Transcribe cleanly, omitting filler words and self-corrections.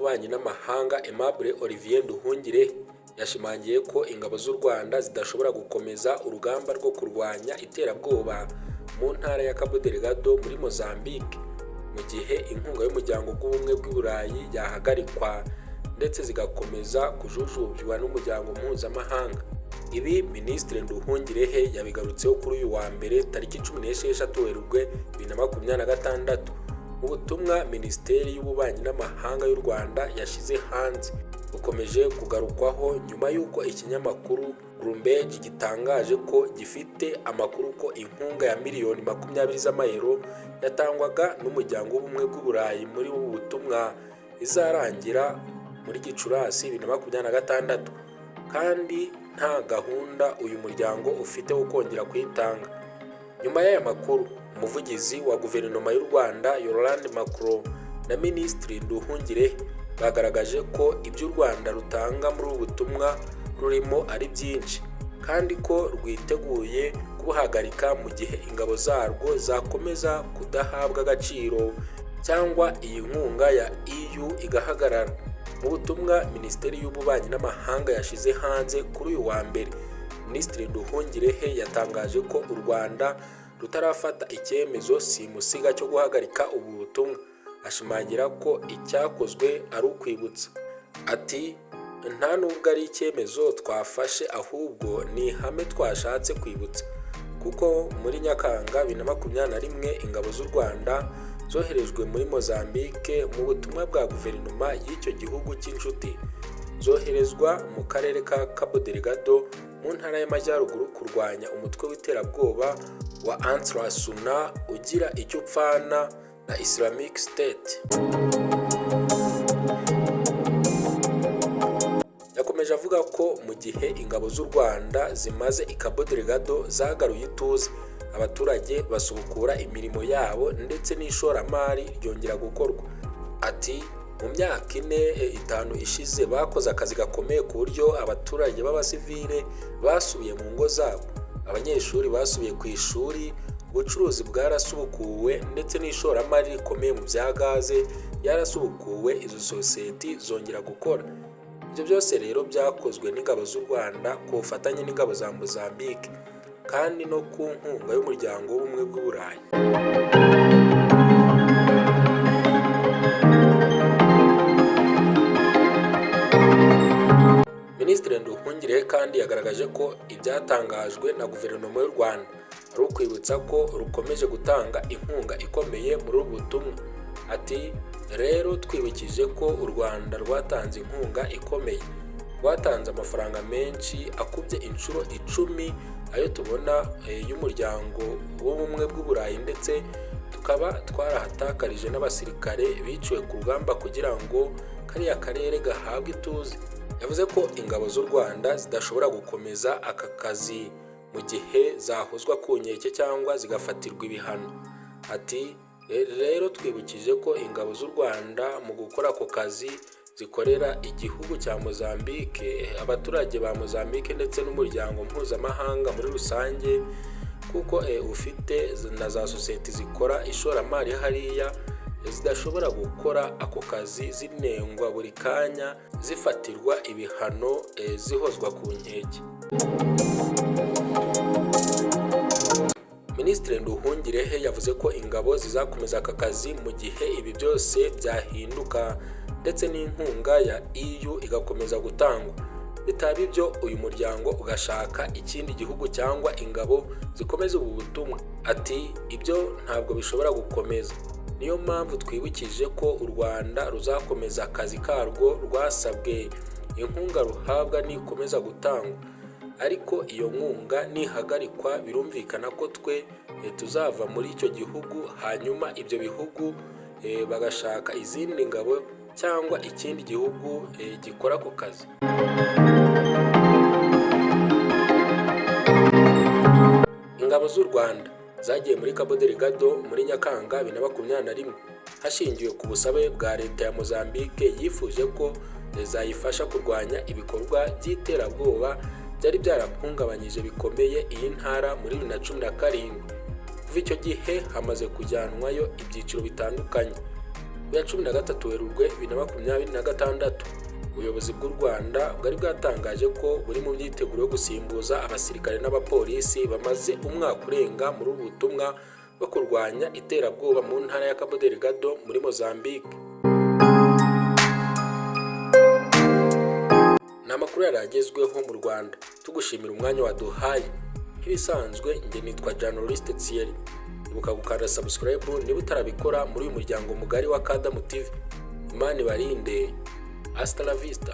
w'Ububanyi n'Amahanga Aimable Olivier Nduhungirehe yashimangiye ko ingabo z'u Rwanda zidashobora gukomeza urugamba rwo kurwanya iterabwoba mu ntara ya Cabo Delgado muri Mozambique mu gihe inkunga y'umuryango w'ubumwe bw'i Burayi yahagarikwa ndetse zigakomeza kujujubywa n'umuryango mpuzamahanga. Ibi Minisitiri Nduhungirehe yabigarutseho kuri uyu wa mbere tariki 16 Werurwe 2026 mu butumwa Minisiteri y'Ububanyi n'Amahanga y'u Rwanda yashyize hanze, bukomeje kugarukwaho nyuma y'uko ikinyamakuru Bloomberg gitangaje ko gifite amakuru ko inkunga ya miliyoni 20 z'amayero yatangwaga n'umuryango w'ubumwe bw'u Burayi muri ubu butumwa izarangira muri Gicurasi 2026, kandi nta gahunda uyu muryango ufite wo kongera kuyitanga. Nyuma y'aya makuru, umuvugizi wa guverinoma y'u Rwanda Yolande Macron na Minisitiri Nduhungirehe bagaragaje ko ibyo u Rwanda rutanga muri ubu butumwa rurimo ari byinshi, kandi ko rwiteguye kubuhagarika mu gihe ingabo zarwo zakomeza kudahabwa agaciro cyangwa iyi nkunga ya EU igahagarara. Mu butumwa Minisiteri y'Ububanyi n'Amahanga yashyize hanze kuri uyu wa mbere, Minisitiri Nduhungirehe yatangaje ko u Rwanda rutarafata icyemezo simusiga cyo guhagarika ubu butumwa, ashimangira ko icyakozwe ari ukwibutsa. Ati nta nubwo ari icyemezo twafashe, ahubwo ni ihame twashatse kwibutsa, kuko muri Nyakanga 2021 ingabo z'u Rwanda zoherejwe muri Mozambique mu butumwa bwa guverinoma y'icyo gihugu cy'inshuti, zoherezwa mu karere ka Cabo Delgado mu ntara y'Amajyaruguru kurwanya umutwe w'iterabwoba wa Ansar Sunna ugira icyo upfana na Islamic State. Yakomeje avuga ko mu gihe ingabo z'u Rwanda zimaze i Cabo Delgado zagaruye ituze, abaturage basubukura imirimo yabo ndetse n'ishoramari ryongera gukorwa. Ati mu myaka 4, 5 ishize bakoze akazi gakomeye ku buryo abaturage b'abasivile basubiye mu ngo zabo, abanyeshuri basubiye ku ishuri, ubucuruzi bwarasubukuwe ndetse n'ishoramari rikomeye mu bya gaze ryarasubukuwe, izo sosiyete zongera gukora. Ibyo byose rero byakozwe n'ingabo z'u Rwanda ku bufatanye n'ingabo za Mozambique kandi no ku nkunga y'umuryango w'ubumwe bw'u Burayi. Minisitiri Nduhungirehe kandi yagaragaje ko ibyatangajwe na guverinoma y'u Rwanda ari ukwibutsa ko rukomeje gutanga inkunga ikomeye muri ubu butumwa. Ati rero twibukije ko u Rwanda rwatanze inkunga ikomeye, rwatanze amafaranga menshi akubye inshuro 10 ayo tubona y'umuryango w'ubumwe bw'u Burayi, ndetse tukaba twarahatakarije n'abasirikare biciwe ku rugamba kugira ngo kariya karere gahabwe ituze. Yavuze ko ingabo z'u Rwanda zidashobora gukomeza aka kazi mu gihe zahozwa ku nkeke cyangwa zigafatirwa ibihano. Ati rero twibukije ko ingabo z'u Rwanda mu gukora ako kazi zikorera igihugu cya Mozambique, abaturage ba Mozambique ndetse n'umuryango mpuzamahanga muri rusange, kuko ufite na za sosiyete zikora ishoramari hariya zidashobora gukora ako kazi zinengwa buri kanya, zifatirwa ibihano, zihozwa ku nkeke. Minisitiri Nduhungirehe yavuze ko ingabo zizakomeza aka kazi mu gihe ibi byose byahinduka ndetse n'inkunga ya EU igakomeza gutangwa, bitaba ibyo uyu muryango ugashaka ikindi gihugu cyangwa ingabo zikomeza ubu butumwa. Ati ibyo ntabwo bishobora gukomeza, niyo mpamvu twibukije ko u Rwanda ruzakomeza akazi karwo rwasabwe, inkunga ruhabwa nikomeza gutangwa, ariko iyo nkunga nihagarikwa birumvikana ko twe tuzava muri icyo gihugu, hanyuma ibyo bihugu bagashaka izindi ngabo cyangwa ikindi gihugu gikora ako kazi. Ingabo z'u Rwanda zagiye muri Cabo Delgado muri Nyakanga 2021 hashingiwe ku busabe bwa leta ya Mozambique yifuje ko zayifasha kurwanya ibikorwa by'iterabwoba byari byarahungabanyije bikomeye iyi ntara muri 2017. Kuva icyo gihe hamaze kujyanwayo ibyiciro bitandukanye. Ku ya 13 Werurwe 2026, ubuyobozi bw'u Rwanda bwari bwatangaje ko buri mu myiteguro yo gusimbuza abasirikare n'abapolisi bamaze umwaka urenga muri ubu butumwa bwo kurwanya iterabwoba mu ntara ya Cabo Delgado muri Mozambique. Ni amakuru yari agezweho mu Rwanda. Tugushimira umwanya waduhaye. Nk'ibisanzwe, njye nitwa Journaliste Thierry. Ibuka gukanda subscribe niba utarabikora muri uyu muryango mugari wa Kadamu TV. Imana ibarinde. Hasta la vista.